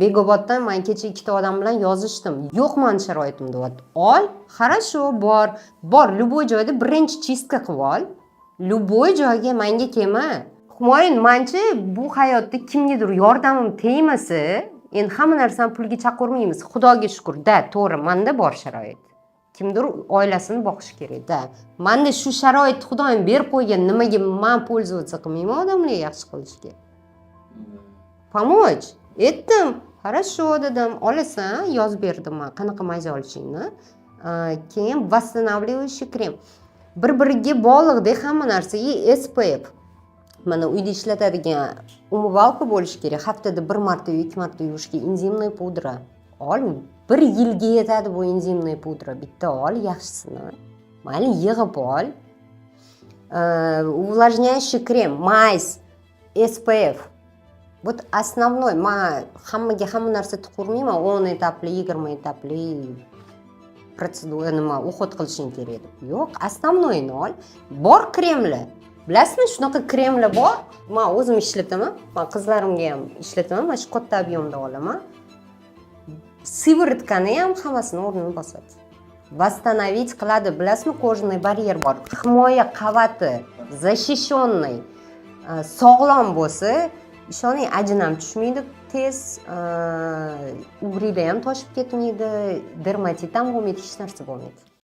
Bekoboddan man kecha ikkita odam bilan yozishdim. Yo'q, mani sharoitim deyapti. Ol, хорошо, bor bor, любой joyda birinchi чистка qilib ol. Любой joyga manga kelma. Humoyun, manchi, bu hayotda kimgadir yordamim tegmasa, endi hamma narsani pulga chaqirmaymiz, xudoga shukur da. To'g'ri, manda bor sharoit, kimdir oilasini boqishi kerak da. Manda shu sharoitni xudoyim berib qo'ygan, nimaga man пользоваться qilmayman odamlarga yaxshi qilishga, помочь etdim. Хорошо dedim, olasan, yozib berdim man qanaqa maza olishingni. Keyin восстанавливающий krem, bir biriga bog'liqda hamma narsa. И SPF, mana uyda ishlatadigan умывалка bo'lishi kerak, haftada bir marta yo ikki marta yuvishga. Энзимный pudra ol, bir yilga yetadi bu энзимный pudra. Bitta ol yaxshisini, mayli, yig'ib ol. Увлажняющий krem, мазь, SPF, вот основной. Man hammaga hamma narsa tiqurmayman, 10 etapli, 20 etapli protsedura, nima, уход qilishing kerak deb. Yo'q, основной ni ol. Bor kremlar, bilasizmi, shunaqa kremlar bor, man o'zim ishlataman, man qizlarimga ham ishlataman. Mana shu katta объем da olaman, сыворотка ni ham hammasini o'rnini bosadi, восстановить qiladi. Bilasizmi, кожный барьер bor, himoya qavati защищенный, sog'lom bo'lsa, ishoning, ajin ham tushmaydi tez, угри da ham toshib ketmaydi, dermatit ham bo'lmaydi, hech narsa bo'lmaydi.